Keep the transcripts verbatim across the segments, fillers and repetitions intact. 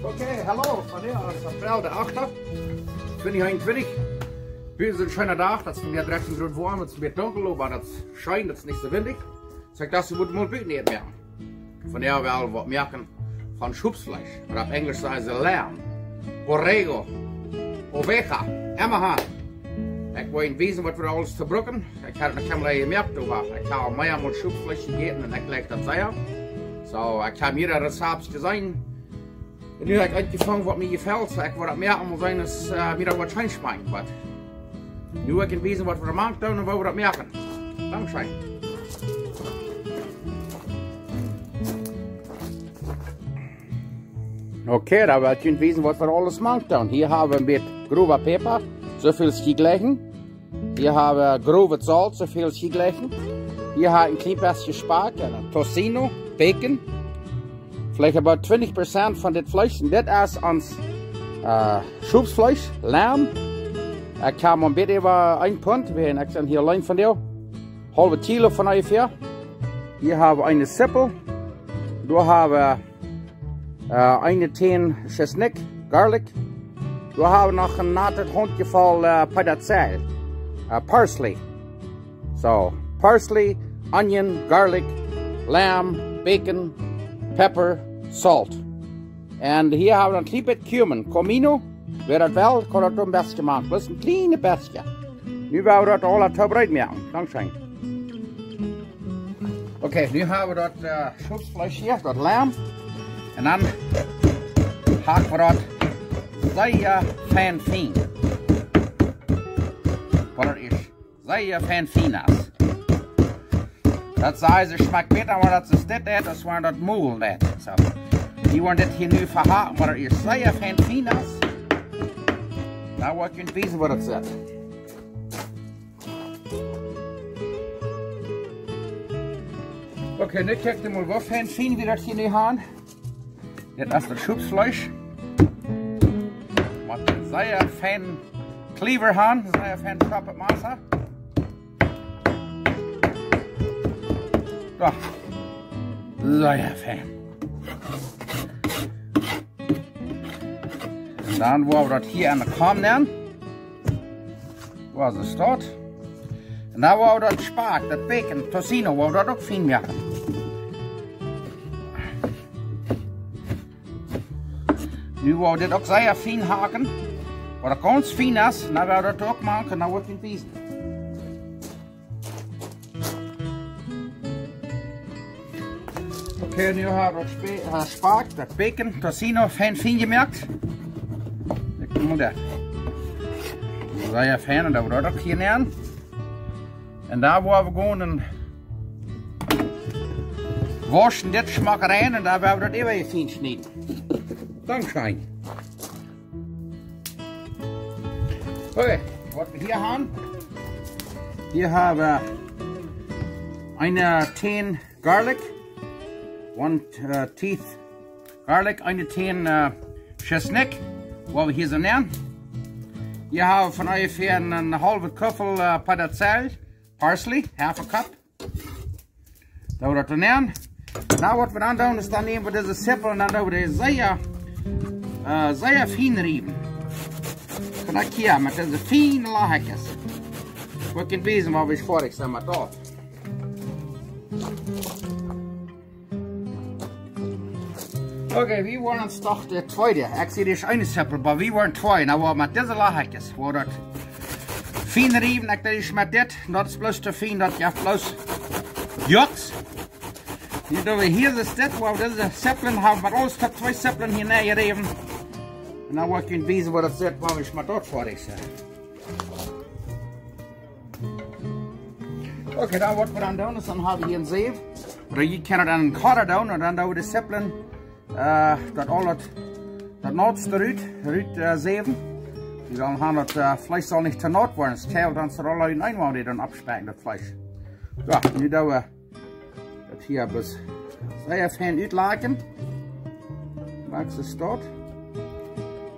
Okay, hallo, vondoag es April de achte, twintich eenuntwintich. Hüt es een scheena Dach, daut es vondoag dartieen Grod woam, daut es een bät dunkel, oba daut es scheen, daut es nich soo windich. Soo ekj docht, ekj wudd mol buten äten moaken. Vondoag well wie waut moaken von Schopsfleesch, waut opp Enjlisch sajen see lamb, borrego, oveja, emma han. Ekj woa junt wiesen waut wie aules to brucken. Ekj hab noch kjeenmol jemoakt, oba ekj hab mea mol Schopsfleesch jejäten un ekj jlikj daut sea. Soo, ekj hab mea Rezepten jeseenen. Un nu hab ekj eent jefongen waut mie jefelt, soo ekj woa daut moaken, mol seenen aus, äh, mie daut waut scheen schmakjt, waut. Nu woa ekj junt wiesen waut wie doa mank doonen un woo wie daut moaken. Dankscheen. Okay, dan woa ekj junt wiesen waut wie aules mank doonen. Hia hab wie een bät growa Päpa, soo väl aus jie jleichen. Hia hab wie growet Solt, soo väl aus jie jleichen. Hia hab ekj een kjlien bät Spakj, een Tocino, Bacon. Veleicht about twintich Prozent von dit Fleesch. Un dit es ons, äh, Schopsfleesch, lamb. Ekj hab mau een bät äwa een Punt, wiels ekj sie hia auleen vondoag. Haulwe Kilo von onjefäa. Hia hab wie eene Sippel. Doa hab wie äh, eene Teen Tschesnikj, Garlic. Wie haben noch een natet Hauntjevoll, äh, Pedazel, äh, Parsley. So, Parsley, Onion, Garlic, Lamb, Bacon, Pepper, Salt. Un hia haben wie een kjlien bät Cumin, Comino. Wäa daut well, kaun daut een bät moaken. Bloos een kjlien bät. Nu woa wie daut aula toop reed moaken. Dankscheen. Okay, nu hab wie daut, äh, Schopsfleesch hia, daut Lamb. Un dan hack wie daut sea fein fien. Waut daut es sea fein fien es. Daut sajen see schmakjt bäta, wan daut soo dit es, aus wan daut mol dit. Soo. Wie woaren dit hia nu vehacken, waut daut es sea fein fien es. Dan woa ekj junt wiesen waut daut es. Okay, nu kjikj mol woo fein fien wie daut hia nu haben. Dit es daut Schopsfleesch. Mott een sea fein Cleaver haben, sea fein scharpet Massa. Soo. Sea fein. Un dan woa wie daut hia aun de Kam nämen. Woo es daut? Un dan woa wie daut Spakj, daut Bacon, Tocino, woa wie daut uk fien moaken. Nu woa wie dit uk sea fien hacken. Waut uk gaunz fien es, dan woa wie daut uk moaken, dan woa ekj junt wiesen. Okay, nu hab wie daut Spe-, äh, Spakj, daut Bacon, Tocino, fein fien jemoakt. Kjikj mol doa. Sea fein, un dan woa wie daut uk hia nämen. Un dan woa wie gonen wauschen dit schmock rein un dan woa wie daut äwa fien schnieden. Dankscheen. Okay, waut wie hia haben. Hia haben wie eene Teen Garlic. One, äh, teeth Garlic, eene Teen, äh, Tschesnikj. Woa wie hia soo nämen. Hia haben wie von onjefäa een, een haulwe Kuffel, äh, Pedazel, Parsley, half a cup. Dan woa wie daut doa nämen. Nu waut wie dan doonen es, dan näm wie dise Sippel un dan doo wie dee sea, äh, sea fien riewen. Kjikj hia met dise fiene Lachkjes. Woa ekj junt wiesen waut wie foadich sent met daut. Okay, wie woaren ons doch de tweede. Ekj see, dit es eene Sippel, oba wie woaren twee. Nu woa wie met dise Lachkjes, woa wie daut fien riewen, ekj deed met dit. Daut es bloos too fien, daut jeft bloos Jucks. Nu doo wie hia soo dit, woa wie dise Sipplen haben, met aules toop twee Sipplen hia nenjeräwen. Un dan woa ekj junt wiesen waut daut es, wan wie met daut foadich sent. Okay, dan waut wie dan doonen es, dan haben wie hia een Säw. Ooda jie kjennen daut aun een Koda doonen un dan doo wie de Sipplen, äh, daut aul daut, daut Nautste rut, rut, äh, säwen. Wie wellen haben daut, äh, Fleesch saul nich too naut woaren. Daut kjelt dan soo aul en eent, wan wie dan aufspäakjen daut Fleesch. Soo, nu doo wie daut hia bloos sea fein utlakjen. Moak see stoat.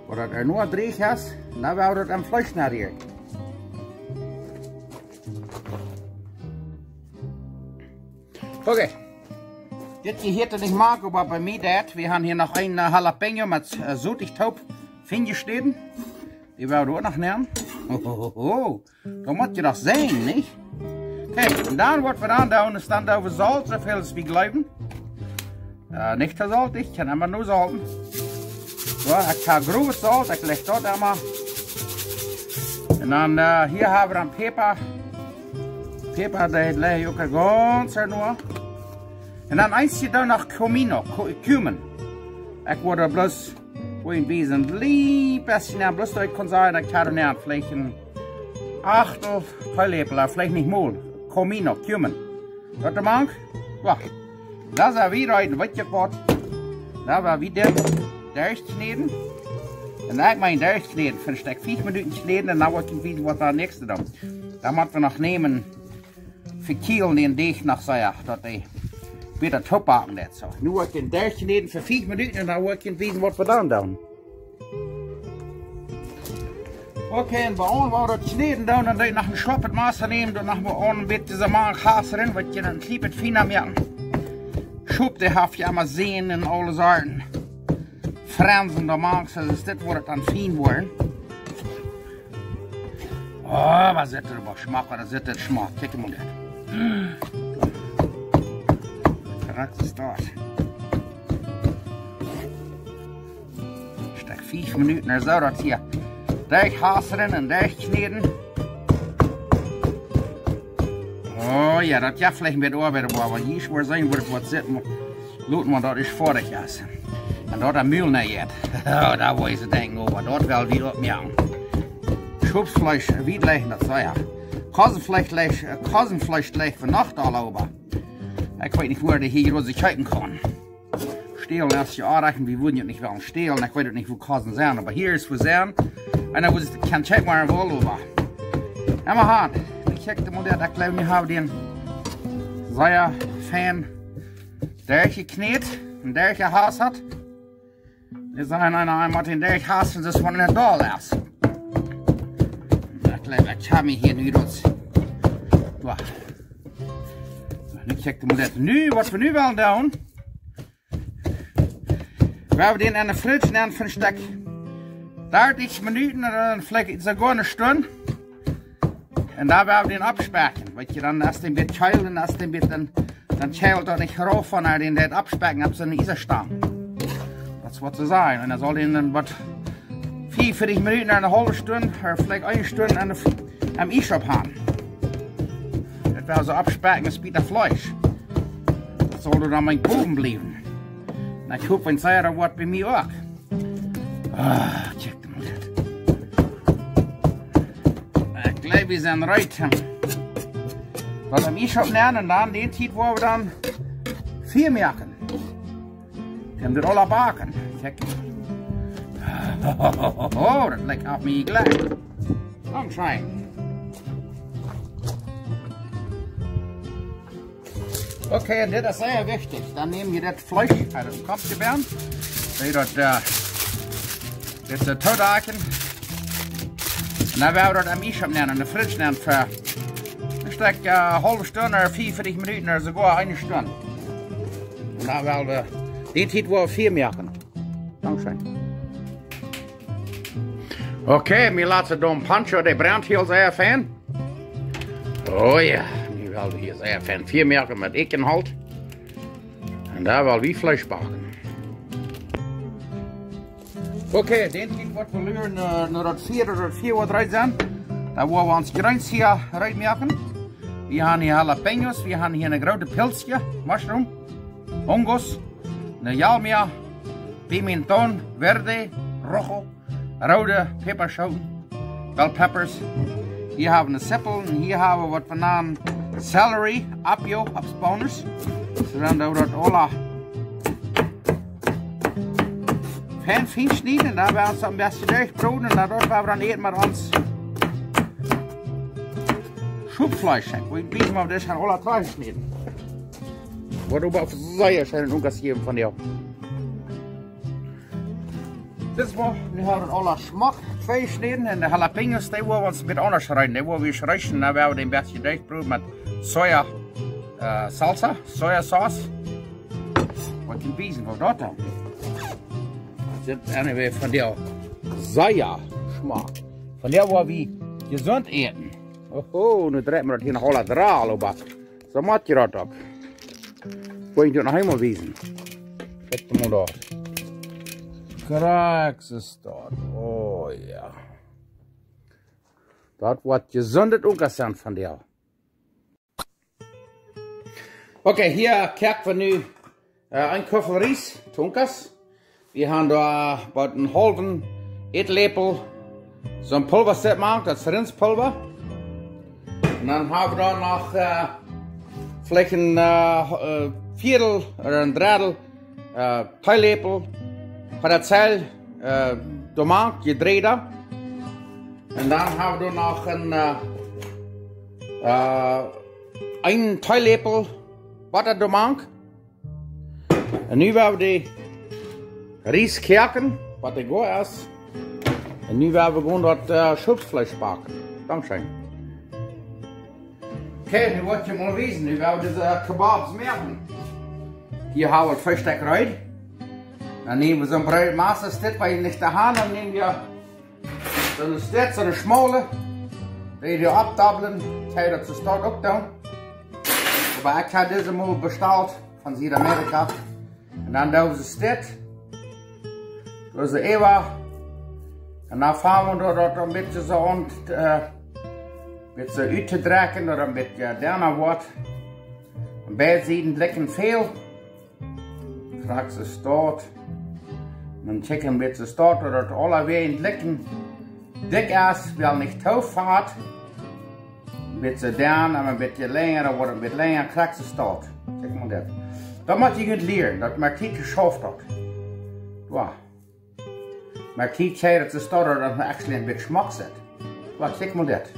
Waut daut nu dreech es, dan woa wie daut aum Fleesch nenrieren. Okay. Dit hia hieet nich mank, oba bie mie daut. Wie haben hia noch een äh, Jalapeño met äh, Soße toop, fien jeschnäden. Dee woa wie uk noch nämen. Ho, ho, ho, ho. Daut mott je doch sennen, nich? Okay, un dan waut wie dan doonen, es dan doo wie Solt, soo väl aus wie jleewen. Äh, nich too soltich, kaun emma noch solten. Soo, ekj hab grof Solt, ekj leg daut emma. Un dan äh, hia haben wie dan Päpa. Päpa, dee leg ekj uk gaunz hia no. Un dan eent hia dan noch Comino, cu- cumin. Ekj woa bloos, woa een bät, een kjlien bät, bloos daut ekj kaun sajen, ekj hab nu veleicht een Achtel Teeläpel, veleicht nich mol. Comino, cumin. Waut de mank? Jo. Dan sent wie reed, weet jie waut? Dan woa wie dit derchkjnäden. Un dan ekj meen derchkjnäden, fa een Stekj fief Minuten kjnäden un dan woa ekj wiesen waut wie daut näakjste doonen. Dan motten wie noch nämen, vekjielen dän Deajch noch soo, jo, daut dee bäta toopbacken deit. Soo, nu woa ekj dän derchkjnäden fa fief Minuten un dan woa ekj wiesen waut wie dan doonen. Okay, un bie ons woa wie daut kjnäden doonen, dan doo ekj noch een schoapet Massa nämen, dan noch mol een bät dise mank hasren, waut je dan een kjlien bät fiena moaken. Schop, dee haft je emma Sän un aule Sorten Fransen doa mank, soo daut dit woat dan fien woaren. Oh, waut sitt daut oba schmock, waut sitt daut schmock. Kjikj mol dit. Krakjt es daut. Stekj fief Minuten ooda soo daut hia derchhasren un derchkjnäden. Oh jo, daut jeft veleicht een bät Oabeit, oba wan jie woaren seenen, woat waut sitten, lot mau daut es foadich es. Un daut de Mul nich jeit. Oh, daut woa ekj denkjen, oba daut well wie uk moaken. Schopsfleesch, äh, wie jlikj daut soo, jo. Kosenfleesch jlikj, äh, Kosenfleesch jlikj wie noch aul, oba ekj weet nich, wua dee hia groot kjeepen kaun. Stälen es je aunjenomen, wie wudden je nich wellen stälen. Ekj weet uk nich, wua Kosen sent, oba hia es wua sent. Un dan wudd ekj kjennen kjikjen, wua ekj well, oba. Emma hab, ekj kjikj mol daut, ekj jleew, wie haben dän sea fein derchjekjnät un derchjehasat. Wie sent eena, eena mott dän derchhasren, daut es von de Dol es. Ekj jleew, ekj hab mie hia nu daut. Wua. Nu kjikj mol daut. Nu, waut wie nu wellen doonen, woa wie dän enne Fridge nämen fa een Stekj dartich Minuten ooda veleicht soogoa eene Stund. Un dan woa wie dän aufspäakjen. Weet jie, dan es dee een bät kjelt un es dee een bät, dan, dan kjelt daut nich rauf, wan wie dän doa aufspäakjen opp soone Iesastang. Daut es waut see sajen. Un dan saul dee dan waut vea un vieetich Minuten, eene haulwe Stund, ooda veleicht eene Stund aun de, aum Iesschaup haben. Daut woa wie soo aufspäakjen aus bät daut Fleesch. Daut saul dan mau bowen bliewen. Un ekj hop, wan see daut woat bie mie uk. Ah, kjikj mol dit. Ekj jleew, wie sent reed. Waut aum Iesschaup nämen un dan dee Tiet woa wie dan Fia moaken. Wie haben dit aula backen. Kjikj. Oh, daut lijcht opp mie jlikj. Dankscheen. Okay, un dit es sea wichtich. Dan näm wie daut Fleesch, äh, daut Kopp to bären. Soo daut, äh, dit, äh, toodakjen. Un dan woa wie daut aum Iesschaup nämen, enne Fridge nämen fa een Stekj, äh, haulwe Stund ooda vea un vieetich Minuten ooda soogoa eene Stund. Un dan woa wie dee Tiet woa wie Fia moaken. Dankscheen. Okay, mien latsta Don Pancho, dee brent hia sea fein. Oh jo, nu woa wie hia sea fein Fia moaken met Eakjenholt. Un dan woa wie Fleesch backen. Okay, dän Tiet woat wie luren, äh, no daut Fia, daut Fia woat reed sennen. Dan woa wie ons Jreens hia reed moaken. Wie haben hia jalapeños, wie haben hia een grootet Pilzje, Mushroom, Hongos, een Yalmia, Pimentón Verde, Rojo, roode Päpaschooten, bell peppers. Hia haben wie Zippel un hia haben wie waut wie nanen celery, apio opp Spaunisch. Soo dan doo wie daut aula fein, fein schnieden un dan woa wie ons een bät derchbroden un dan daut woa wie dan äten met ons Schopfleesch. Ekj weet nich, mau daut es aula dree jeschnäden. Woat oba sea scheen un ongastieren von die. Dit es mau, nu haben wie aula schmock twei jeschnäden un de Jalapeños, dee woa wie ons met aundasch rein. Dee woa wie ieescht reeschen, dan woa wie dee een bät derchbroden met Soja, äh, Salsa, Sojasauce. Wiesen, waut daut dan? Sit anyway vondoag sea schmock. Vondoag woa wie jesunt äten. Oho, nu dreit mie daut hia noch aula dral, oba soo mott je daut uk. Woa ekj daut noch eemol wiesen. Kjikj mol daut. Krakjt soo es daut. Oh jo. Daut woat jesundet Unkas vondoag. Okay, hia koak wie nu, äh, een Kuffel Ries, Unkas. Wie haben doa waut een haulwen Ätläpel, soon Pulva sett mank, daut es Rinspulva. Un dan haben wie doa noch, äh, veleicht een, äh, äh, Viedel ooda een Drettel, äh, Teeläpel, Paracel, äh, doa mank, jedreit. Un dan haben wie doa noch een, äh, äh, een Teeläpel Botta doa mank. Un nu woa wie de Ries koaken, waut doa goot es. Un nu woa wie gewoon daut, äh, Schopsfleesch backen. Dankscheen. Okay, nu woa ekj mol wiesen, nu woa wie dise Kebabs moaken. Hia haben wie twee Stekj Reed. Dan näm wie soon Breed Maße, dit, waut wie nich doa haben, dan näm wie soone Stekj, soone schmole, dee dee oppdobblen, kjenn jie daut soo staut uk doonen. Oba ekj hab dise mol bestalt von Südamerika. Un dan doo wie Stekj, doo wie äwa. Un dan fangen wie daut een bät soo aun, äh, bät soo uttodrekjen, daut daut een bät, äh, denna woat. Aun beid Sieden drekjen väl. Krakjt soo staut. Dan kjikj een bät soo staut, daut daut aula wea een bät dikj es, wel nich too fat. Een bät soo dan, un een bät lenja, dan woat een bät lenja, krakjt soo staut. Kjikj mol dit. Daut mott jie goot lieren, daut Marquis jeschauft haft. Wow. Marquis kjikj, daut es daut, daut actually een bät schmock sitt. Wacht, kjikj mol dit.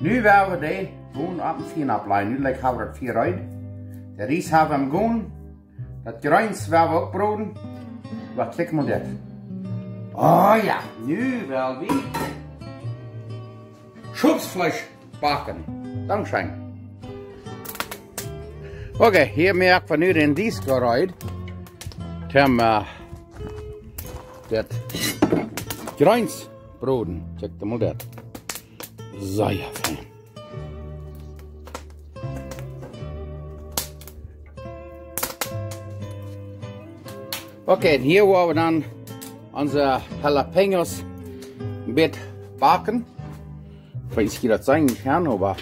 Nu woa wie dee gewoon opp een Fia oppläajen. Nu, like, haben wie daut Fia reed. De Ries haben wie gonen. Daut Jreens woa wie uk broden. Wacht, kjikj mol dit. Oh jo, nu woa wie Schopsfleesch backen. Dankscheen. Okay, hia moak wie nu dän Disk reed. Toom, äh, daut Jreens broden. Kjikj mol daut. Soo, jo, fein. Okay, un hia woa wie dan onse Jalapeños een bät backen. Ekj weet nich, aus jie daut seenen kjennen, oba,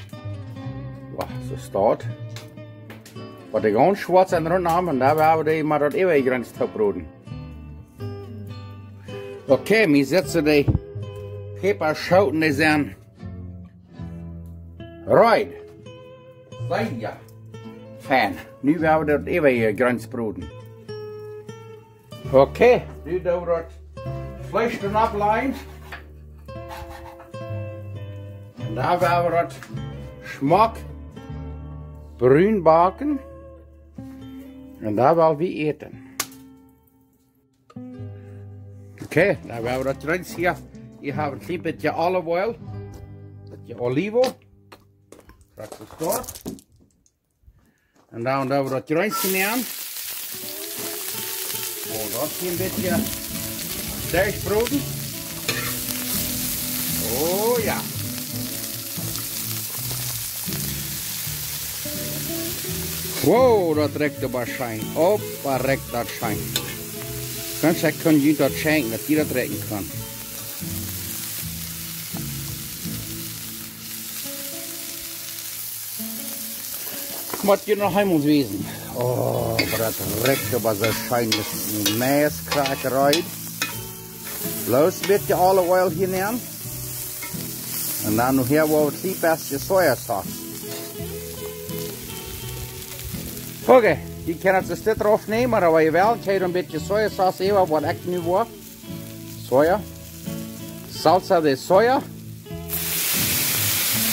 wow, soo staut. Waut ekj gaunz schwoat sent rundom, un doa woa wie dee mau daut äwaje Jreens toop broden. Okay, nu sitt de Päpaschooten, dee sent reed. Soo, jo. Fein. Nu woa wie daut äwaje Jreens broden. Okay, nu doo wie daut Fleesch doa oppläajen. Un dan woa wie daut schmock brun backen. Un dan woa wie äten. Okay, dan woa wie daut Jreens hia. Hia hab wie een kjlien bät olive oil. Bät olive. Krakjt soo staut. Un dan doo wie daut Jreens nämen. Un daut hia een bät derchbroden. Oh jo. Wow, daut rikjt oba scheen. Oba rikjt daut scheen. Kaust, ekj kunn junt daut schenkjen, daut jie daut rikjen kjennen. Mott jie noch eemol wiesen. Oh, oba daut rikjt oba soo scheen, daut es een nice crack reed. Bloos een bät olive oil hia nämen. Un dan nu hia woa wie een bät Sojasauce. Okay, jie kjennen daut Stekj raufnämen, oba jie wellen, kjenn jie een bät Sojasauce äwa, waut ekj nu woa. Soja. Salsa de soja.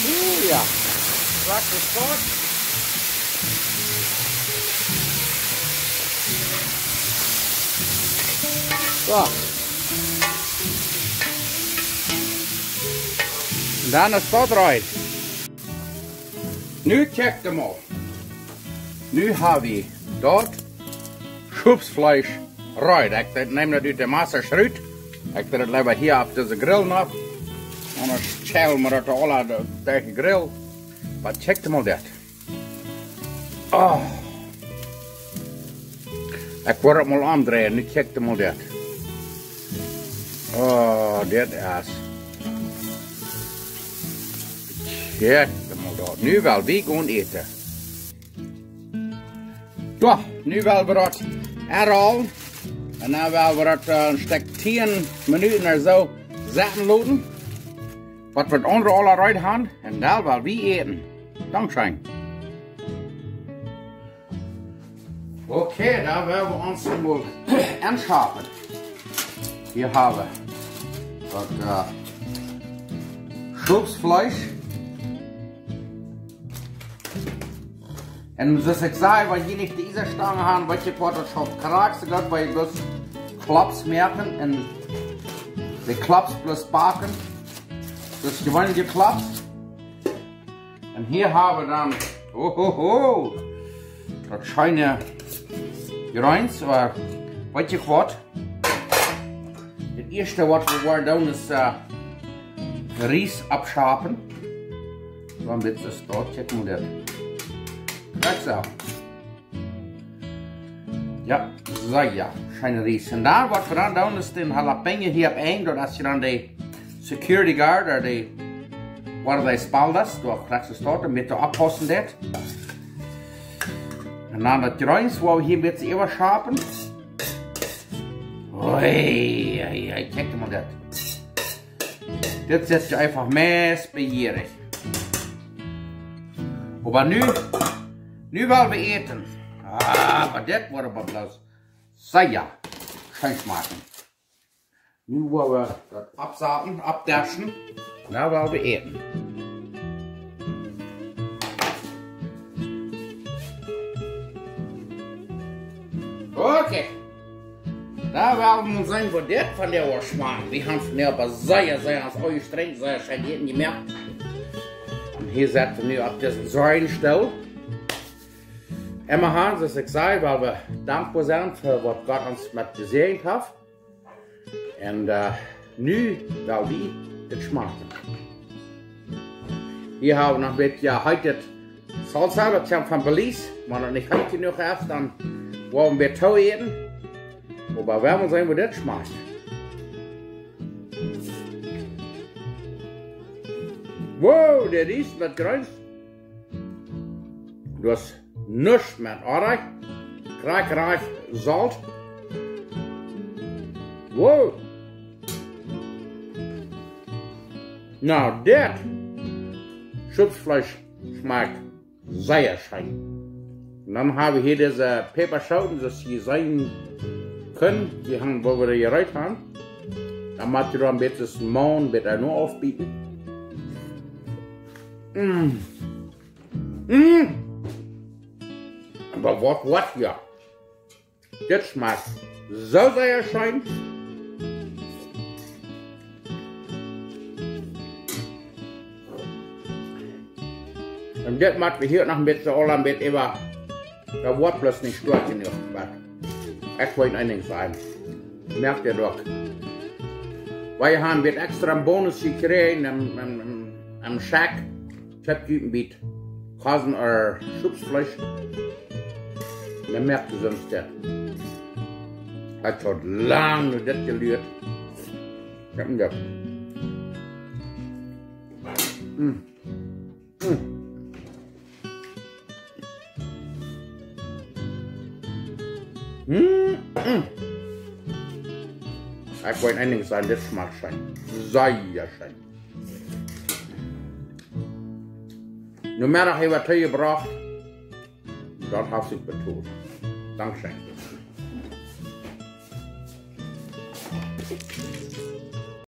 Uh, jo. Schwoate Soja. Soo. Dan es daut reed. Nu kjikj mol. Nu hab wie daut Schopsfleesch reed. Ekj deed, neem daut ut de Masse rut. Ekj deed daut leewa hia opp dise Grill noch. Un dan schäl wie daut aula derch de Grill. Oba kjikj mol dit. Oh. Ekj woa daut mol omdreien. Nu kjikj mol dit. Oh, dit es. Kjikj mol daut. Nu well wie gonen äten. Soo, nu well wie daut aunrollen. Un dan well wie daut, äh, een Stekj tieen Minuten ooda soo sitten loten. Waut wie daut aundre aul reed haben. Un dan well wie äten. Dankscheen. Okay, dan well wie ons mol enschapen. Hia hab wie daut, äh, Schopsfleesch. Un soo aus ekj säd, wan jie nich de Iesastang haben, weet jie waut, daut schauft krakjt soo goot, wiels jie bloos Klopps moaken un de Klopps bloos backen. Daut es jeweenlich Klopps. Un hia hab wie dan, oh, oh, oh, daut scheene Jreens, oba weet jie waut? Daut ieeschte waut wie woaren doonen es, äh, Ries aufschapen. Soo een bät es daut, kjikj mol dit. Kjikj soo. Jo, soo jo, scheene Ries. Un dan waut wie dan doonen es dän Jalapeño hia opp een, daut es je dan de Security Guard, ooda de Guardaespaldas, doa kjrichst du daut, een bät oppaussen dit. Un dan daut Jreens, waut wie hia een bät äwaschapen. Ui, ui, ui, kjikj mol dit. Dit sitt je eefach meist bejierich. Oba nu, nu well wie äten. Ah, oba dit woat oba bloos sea scheen schmakjen. Nu woa wie daut oppsaten, oppdeschen. Nu well wie äten. Okay. Dan well wie mol seenen, woo dit vondoag woat schmakjen. Wie haben vondoag oba sea, sea ons aunjestrenjt, sea scheen Äten jemoakt. Un hia sette wie nu opp disen Säajenstool. Emma han, soo aus ekj säd, wiels wie dankboa sent fa waut Gott ons met jesäajent haft. Un, äh, nu well wie dit schmakjen. Hia hab wie noch een bät, jo, heet dit Salsa, daut kjemt von Belize. Wan daut nich heet jenuach es, dan woa wie een bät too äten. Oba wie woaren seenen, woo dit schmakjt. Wow, dit es met Jreens. Daut es nuscht met Orrajch, krakjt rajcht Solt. Wow. Nu, dit Schopsfleesch schmakjt sea scheen. Un dan hab wie hia dise Päpaschooten, soo aus jie seenen kjennen, dee haben, woo wie dee jereet haben. Dan mott jie doa een bät soo mau, een bät no aufbieten. Mm. Mm. Oba waut, waut, jo. Dit schmakjt soo sea scheen. Un dit motten wie hia noch een bät, aul een bät äwa. Daut woat bloos nich stoakj jenuach, oba ekj well een Dinkj sajen. Moakt jie daut uk. Wie haben een bät extra Bonus jekjräajen em, em, em, em Scheck. Kjemt ut een bät Kazen ooda Schopsfleesch. Dan moakt jie soo een Stekj. Haft soo lang no dit jeluat. Jo, jo. Mm. Mm. Mm, mm. Ekj well een Dinkj sajen, dit schmakjt scheen. Sea scheen. Nu mea noch eefach toojebrocht. Daut haft sikj betolt. Dankscheen.